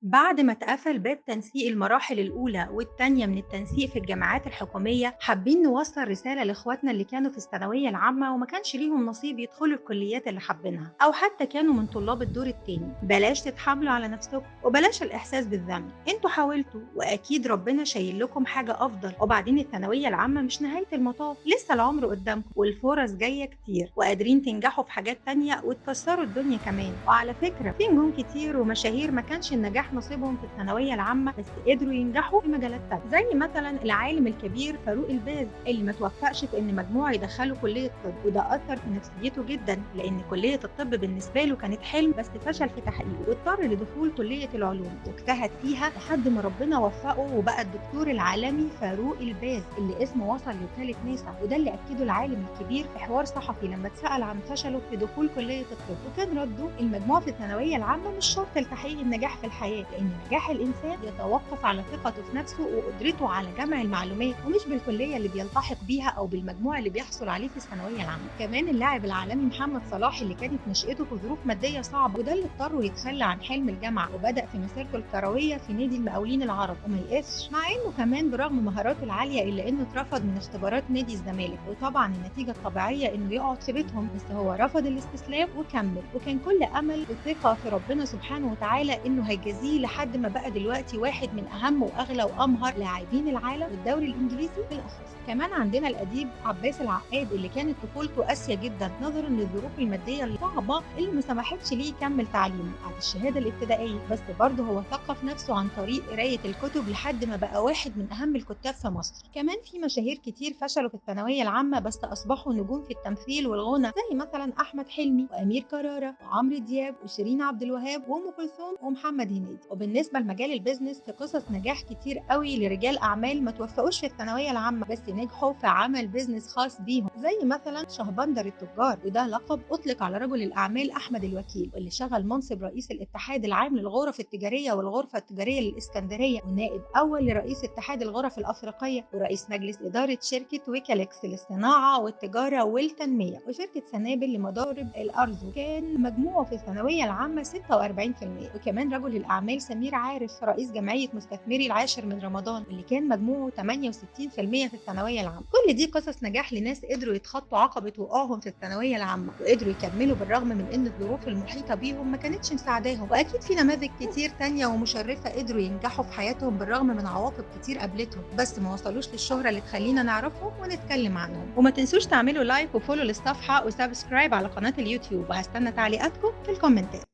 بعد ما اتقفل باب تنسيق المراحل الأولى والتانية من التنسيق في الجامعات الحكومية، حابين نوصل رسالة لإخواتنا اللي كانوا في الثانوية العامة وما كانش ليهم نصيب يدخلوا الكليات اللي حابينها، أو حتى كانوا من طلاب الدور التاني. بلاش تتحاملوا على نفسكم وبلاش الإحساس بالذنب، انتوا حاولتوا وأكيد ربنا شايل لكم حاجة أفضل. وبعدين الثانوية العامة مش نهاية المطاف، لسه العمر قدامكم والفرص جاية كتير، وقادرين تنجحوا في حاجات تانية وتكسروا الدنيا كمان. وعلى فكرة في نجوم كتير ومشاهير ما كانش النجاح نصيبهم في الثانوية العامة، بس قدروا ينجحوا في مجالات تانية، زي مثلا العالم الكبير فاروق الباز اللي ما توفقش في ان مجموعة يدخله كلية الطب، وده أثر في نفسيته جدا لأن كلية الطب بالنسبة له كانت حلم بس فشل في تحقيقه، واضطر لدخول كلية العلوم واجتهد فيها لحد ما ربنا وفقه وبقى الدكتور العالمي فاروق الباز اللي اسمه وصل لوكالة ناسا. وده اللي أكده العالم الكبير في حوار صحفي لما اتسأل عن فشله في دخول كلية الطب، وكان رده المجموع في الثانوية العامة مش شرط لتحقيق النجاح في الحياة، لأن نجاح الإنسان يتوقف على ثقته في نفسه وقدرته على جمع المعلومات، ومش بالكلية اللي بيلتحق بيها أو بالمجموع اللي بيحصل عليه في الثانوية العامة. كمان اللاعب العالمي محمد صلاح اللي كانت نشأته في ظروف مادية صعبة، وده اللي اضطره يتخلى عن حلم الجامعة وبدأ في مسيرته الكروية في نادي المقاولين العرب وما يقاسش، مع إنه كمان برغم مهاراته العالية إلا إنه اترفض من اختبارات نادي الزمالك، وطبعا النتيجة الطبيعية إنه يقعد في بيتهم، بس هو رفض الاستسلام وكمل، وكان كل أمل وثقة في ربنا سبحانه وتعالى إنه هيجازيه لحد ما بقى دلوقتي واحد من أهم وأغلى وأمهر لاعبين العالم والدوري الإنجليزي بالأخص. كمان عندنا الأديب عباس العقاد اللي كانت طفولته قاسية جدا نظرا للظروف المادية الصعبة اللي ما سمحتش ليه يكمل تعليمه بعد الشهادة الابتدائية، بس برضه هو ثقف نفسه عن طريق قراية الكتب لحد ما بقى واحد من أهم الكتاب في مصر. كمان في مشاهير كتير فشلوا في الثانوية العامة بس أصبحوا نجوم في التمثيل والغنى، زي مثلا أحمد حلمي وأمير كرارة وعمرو دياب وشيرين عبد الوهاب وأم كلثوم ومحمد هنيدي. وبالنسبة لمجال ال business في قصص نجاح كتير قوي لرجال أعمال ما توفقوش في الثانوية العامة بس نجحوا في عمل business خاص بيهم، زي مثلا شهبندر التجار، وده لقب أطلق على رجل الأعمال أحمد الوكيل واللي شغل منصب رئيس الاتحاد العام للغرف التجارية والغرفة التجارية للإسكندرية، ونائب أول لرئيس اتحاد الغرف الأفريقية، ورئيس مجلس إدارة شركة ويكاليكس للصناعة والتجارة والتنمية، وشركة سنابل لمضارب الأرز. كان مجموعه في الثانوية العامة 46%. وكمان رجل الأعمال سمير عارف رئيس جمعية مستثمري العاشر من رمضان واللي كان مجموعه 68% في الثانوية العامة. كل دي قصص نجاح لناس قدروا يتخطوا عقبة وقوعهم في الثانوية العامة وقدروا يكملوا بالرغم من ان الظروف المحيطة بيهم ما كانتش مساعداهم. واكيد في نماذج كتير تانية ومشرفة قدروا ينجحوا في حياتهم بالرغم من عواقب كتير قابلتهم، بس ما وصلوش للشهرة اللي تخلينا نعرفهم ونتكلم عنهم. وما تنسوش تعملوا like و follow للصفحة و subscribe على قناة اليوتيوب، وهستنى تعليقاتكم في الكومنتات.